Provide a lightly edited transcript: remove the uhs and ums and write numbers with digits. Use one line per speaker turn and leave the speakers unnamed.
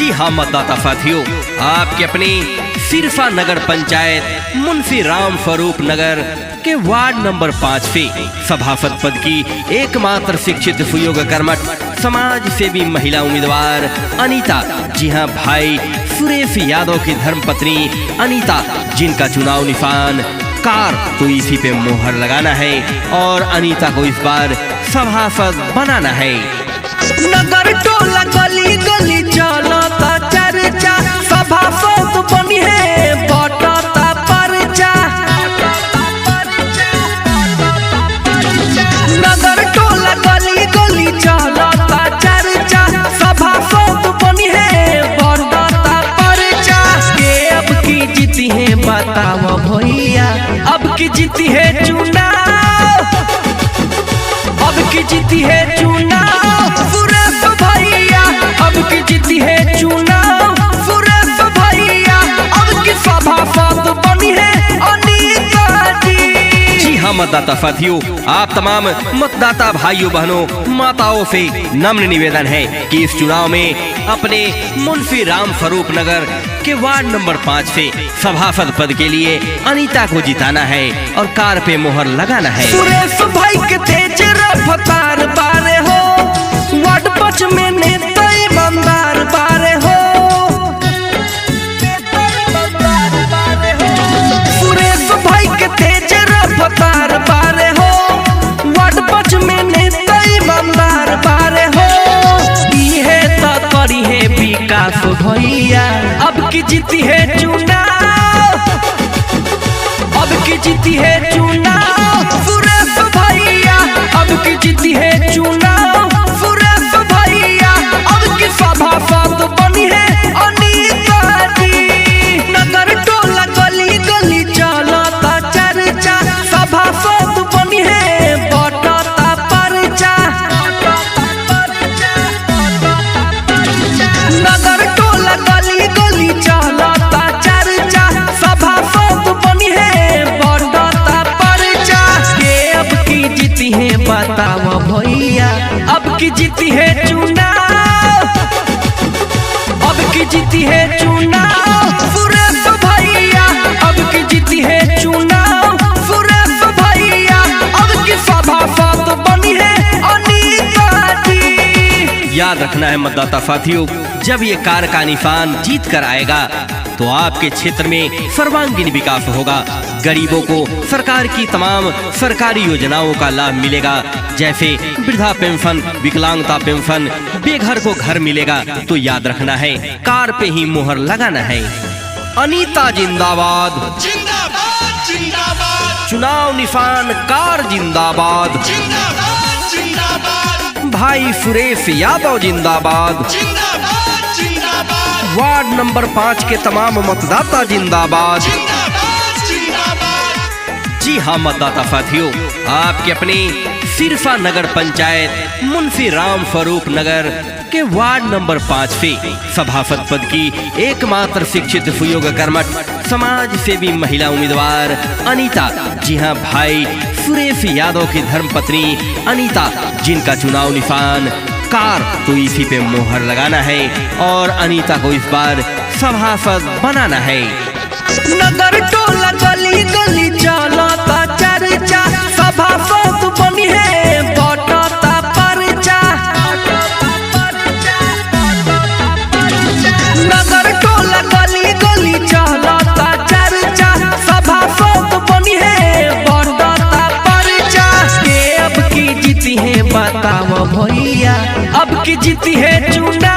जी हाँ मतदाता साथियों, आपके अपने सिरसा नगर पंचायत मुंशी राम स्वरूप नगर के वार्ड नंबर 5 से सभासद पद की एकमात्र शिक्षित सुयोग्य कर्मठ समाज सेवी महिला उम्मीदवार अनीता, जी हाँ भाई सुरेश यादव की धर्मपत्नी अनीता, जिनका चुनाव निशान कार, तो इसी पे मोहर लगाना है और अनीता को इस बार सभासद बनाना है।
नगर टोला गली गली चलता चर्चा, सभासद बनी है बटता परचा। नगर टोला गली गली चलता चर्चा, सभासद बनी है बटता परचा। के अब की जीती है बताओ भैया, अब की जीती है चुनाव, अब की जीती है चुनाव सुरेश भैया, अब की जीती है चुनाव सुरेश भैया, अब की सभासद बनी है अनीता जी।
जी हाँ मतदाता साथियों, आप तमाम मतदाता भाइयों बहनों माताओं से नम्र निवेदन है कि इस चुनाव में अपने मुंशी राम स्वरूप नगर के वार्ड नंबर 5 से सभासद पद के लिए अनीता को जिताना है और कार पे मोहर लगाना है।
सुरेश भाई के तेज रफ्तार बारे हो, वार्ड 5 में नेता ईमानदार बारे हो। सुरेश भाई के तेज रफ्तार बारे हो, वार्ड 5 में नेता ईमानदार बारे हो। इहे तो करी है विकास भैया, अब की जीती है चुनाव, अब की जीती है चुनाव सुरेश भैया, अब की जीती है चुनाव सुरेश भैया, अब की सभासद बनी है अनीता जी। नगर टोला गली गली चलता चर्चा, सभासद बनी है बटता परचा। नगर टोला गली गली चलता चर्चा, सभासद बनी है बटता परचा। के अब की जीती है बताओ भैया, अब की जीती है चुनाव, अब की जीती है चुनाव सुरेश भैया, अब की जीती है चुनाव सुरेश भैया, अब की सभासद बनी है अनीता जी।
याद रखना है मतदाता साथियों, जब ये कार का निशान जीत कर आएगा तो आपके क्षेत्र में सर्वांगीण विकास होगा। गरीबों को सरकार की तमाम सरकारी योजनाओं का लाभ मिलेगा, जैसे वृद्धा पेंशन, विकलांगता पेंशन, बेघर को घर मिलेगा। तो याद रखना है, कार पे ही मोहर लगाना है। अनीता जिंदाबाद,
जिंदाबाद जिंदाबाद,
चुनाव निशान कार जिंदाबाद,
जिंदाबाद जिंदाबाद,
भाई सुरेश यादव जिंदाबाद,
जिंदाबाद जिंदाबाद,
वार्ड नंबर 5 के तमाम मतदाता जिंदाबाद।
जिंदाबाद जिंदाबाद।
जी हाँ मतदाता साथियों, आपके अपने सिरसा नगर पंचायत मुंशी राम स्वरूप नगर के वार्ड नंबर 5 से सभासद पद की एकमात्र शिक्षित सुयोग्य कर्मठ समाज सेवी महिला उम्मीदवार अनीता, जी हाँ भाई सुरेश यादव की धर्मपत्नी अनीता, जिनका चुनाव निशान कार, तो इसी पे मोहर लगाना है और अनीता को इस बार सभासद बनाना है।
नगर टोला गली गली चलता चर्चा, सभासद बनी है बटता परचा। नगर टोला गली गली चलता चर्चा, सभासद बनी है बटता परचा। के अब की जीती है बताओ भैया, अब की जीती है चुनाव।